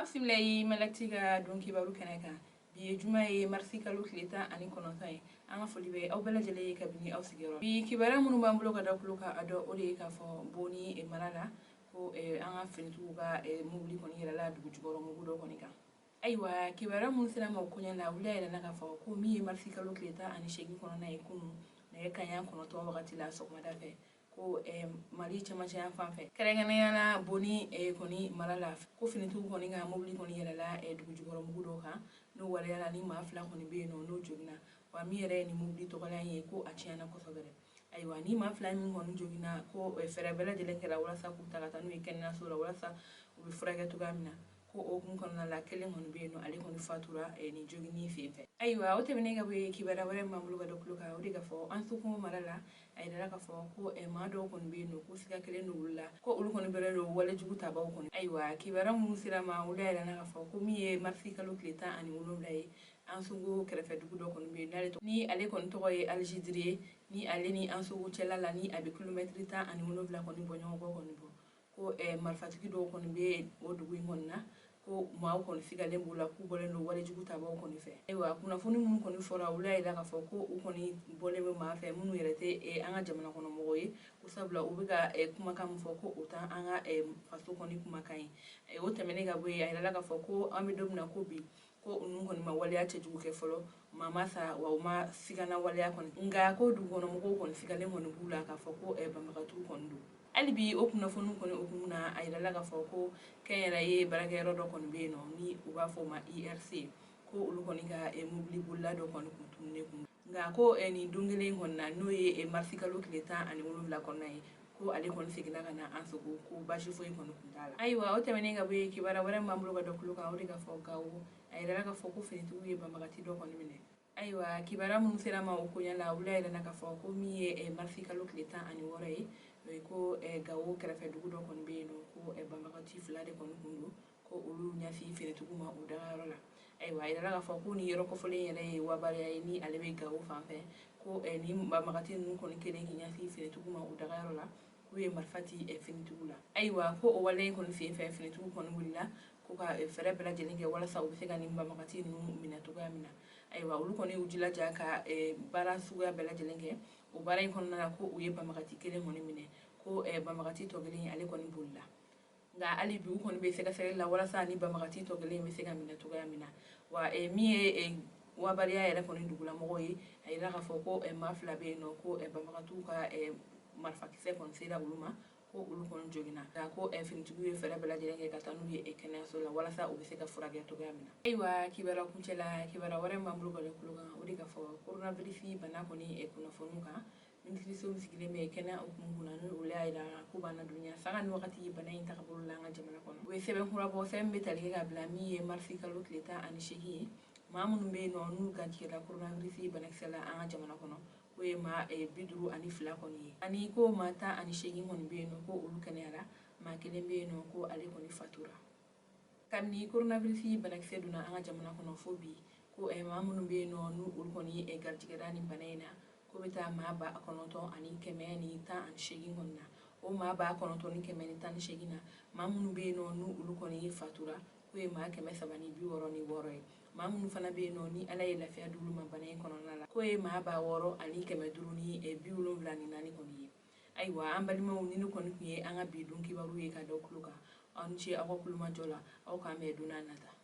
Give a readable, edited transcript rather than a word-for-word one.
Bisimila ye Malactu ka don kibaru kɛnɛ kan. Bi ye juma ye, marisi kalo tile 19 ye. An ka foli bɛ aw bɛɛ lajɛlen ye kabini aw sigiyɔrɔ. Bi kibaruya minnu b'an bolo ka da tulo kan, a dɔ o de ye k'a fɔ Boni mara la, ko an ka finitigiw ka mobili kɔni yɛlɛla dugu jukɔrɔ mugu dɔ kɔni kan. Ayiwa, kibaruya minnu sera ma o koɲɛ la, wuli yɛrɛ k'a fɔ ko min ye marisi kalo tile 18 kɔnɔna ye, kunun nɛgɛ kanɲɛ 9 wagati la sɔgɔmada fɛ, ko Mali cɛmancɛ yan fan fɛ, kɛrɛnkɛrɛnnenya la Boni kɔni mara la, ko finitigiw kɔni ka mobili kɔni yɛlɛla dugu jukɔrɔ mugu dɔ kan. N'o waleya la, ni maa fila kɔni bɛ yen nɔ n'o joginna, wa min yɛrɛ ye ni mobili tɔgɔla ye, ko a tiɲɛna kosɛbɛ. Ayiwa, ni maa fila min kɔni joginna, ko fɛɛrɛ bɛɛ lajɛlen kɛra walasa k'u ta ka taa n'u ye kɛnɛyaso la, walasa u bɛ furakɛ cogoya min na. Ko o hukumu kɔnɔna la, kelen kɔni bɛ yen nɔ, ale kɔni fatura nin joginni sen fɛ. Ayiwa, o tɛmɛnen ka bɔ yen, kibaruya wɛrɛ b'an bolo ka da tulo kan, o de ka fɔ Ansongo mara la, a yirala k'a fɔ ko maa dɔw kɔni bɛ yen nɔ, ko siga kelen don olu la, ko olu kɔni bɛnnen don walejugu tabaw kɔni. Ayiwa, kibaruya minnu sera ma, olu y'a yira k'a fɔ ko min ye marisi kalo tile 17 ye, Ansongo kɛrɛfɛ dugu dɔ kɔni bɛ yen, n'ale ni ale kɔni tɔgɔ ye Alizidiri ye, ni ale ni Ansongo cɛla la, ni a bɛ kilomɛtiri 17 kɔni bɔ ɲɔgɔn kɔ kɔni bɔ, ko marifatigi dɔw kɔni bɛ o dugu in kɔni na, ko maaw kɔni sigalen b'u la, k'u bɔlen don walejugu tabaw kɔni fɛ. Ayiwa, kunnafoni minnu kɔni fɔra, olu y'a yira k'a fɔ ko u kɔni bɔlen bɛ maa fɛ minnu yɛrɛ tɛ an ka jamana kɔnɔ mɔgɔw ye, ko sabula u bɛ ka kumakan min fɔ, ko o t'an an ka faso kɔni kumakan ye. O tɛmɛnen ka bɔ yen, a yirala k'a fɔ ko an bɛ don min na ko bi, ko ninnu kɔni ma waleya cɛjugu kɛ fɔlɔ, maa ma sa, wa u ma sigana waleya kɔni, nka ko dugukɔnɔmɔgɔw kɔni sigalen kɔni b'u la k'a fɔ ko banbagatiw kɔni don. Hali bi, o kunnafoniw kɔni hukumu na, a yirala k'a fɔ ko kɛnyɛrɛye baarakɛyɔrɔ dɔ kɔni bɛ yen nɔ, ni u b'a fɔ o ma IRC, ko olu kɔni ka mobili bolila dɔ kɔni kun tununnen kun, nka ko nin don kelen kɔni na, n'o ye marisi kalo tile 17 kɔnɔna ye, ko ale kɔni seginna ka na Ansongo, ko baasi foyi kɔni kun t'a la. Ayiwa, o tɛmɛnen ka bɔ yen, kibaruya wɛrɛ min b'an bolo ka da tulo kan, o de ka fɔ Gawo, a yirala k'a fɔ ko finitigiw ye banbagati dɔ kɔni minɛ. Ayiwa, kibaruya minnu sera ma o koɲɛ la, olu y'a yira k'a fɔ ko min ye marisi kalo tile 16 ye, o ye ko Gawo kɛrɛfɛ dugu dɔ kɔni bɛ yen nɔ, ko banbagati fila de kɔni kun don, ko olu ɲɛsin finitigiw ma u dagayɔrɔ la. Ayiwa, a yirala k'a fɔ ko nin yɔrɔ kofɔlen yɛrɛ ye Wabariya ye, ni ale bɛ Gawo fan fɛ, ko nin banbagati ninnu kɔni kelen k'i ɲɛsin finitigiw ma u dagayɔrɔ la, k'u ye marifa ci finitigiw la. Ayiwa, ko o wale in kɔni sen fɛ, finitigiw kɔni wulila ko ka fɛɛrɛ bɛɛ lajɛlen kɛ walasa u bɛ se ka nin banbagati ninnu minɛ cogoya min na. Ayiwa, olu kɔni y'u jilaja ka baara suguya bɛɛ lajɛlen kɛ. O baara in kɔnɔna la, ko u ye banbagati kelen kɔni minɛ, ko banbagati tɔ kelen, ale kɔni bolila, nka hali bi u kɔni bɛ sɛgɛsɛgɛli la walasa ni banbagati tɔ kelen bɛ se ka minɛ cogoya min na. Wa min ye Wabariya yɛrɛ kɔni dugulamɔgɔw ye, a yira k'a fɔ ko maa fila bɛ yen nɔ, ko banbagatiw ka marifakisɛ kɔni sera olu ma, ko olu kɔni joginna, nka ko finitigiw ye fɛɛrɛ bɛɛ lajɛlen kɛ ka taa n'u ye kɛnɛyaso la walasa u bɛ se ka furakɛ cogoya min na. Ayiwa, kibaruya kuncɛ la, kibaruya wɛrɛ min b'an bolo ka da tulo kan, o de ka fɔ coronavirus bana kɔni kunnafoniw kan, minisiriso min sigilen bɛ kɛnɛya hukumu kunna, ni olu y'a yira k'u b'an ladɔnniya sanga ni wagati bana in tagabolo la an ka jamana kɔnɔ. U ye sɛbɛn kura bɔ, sɛbɛn bɛ tali kɛ ka bila min ye marisi kalo tile 18 ye, maa minnu bɛ yen nɔ n'u garijɛgɛra coronavirus banakisɛ la an ka jamana kɔnɔ, k'o ye maa 52 kɔni ye, ani ko maa 18 kɔni bɛ yen nɔ, ko olu kɛnɛyara, maa kelen bɛ yen nɔ, ko ale kɔni fatura. Kabini coronavirus banakisɛ donna an ka jamana kɔnɔ fo bi, ko maa minnu bɛ yen nɔ n'u olu kɔni garijɛgɛra nin bana in na, ko bɛ taa maa 9118 kɔni na. O maa 9118 na, maa minnu bɛ yen nɔ n'u olu kɔni fatura, k'o ye maa 366 ye. Maa minnu fana bɛ yen nɔ ni Ala ye lafiya d'olu ma bana in kɔnɔna la, k'o ye maa 6574 kɔni ye. Ayiwa, an balimaw, ni ne kɔni tun ye an ka bi don kibaru ye ka da tulo kan. Aw ni ce aw ka kulomajɔ la. Aw k'an bɛn don n'a nata.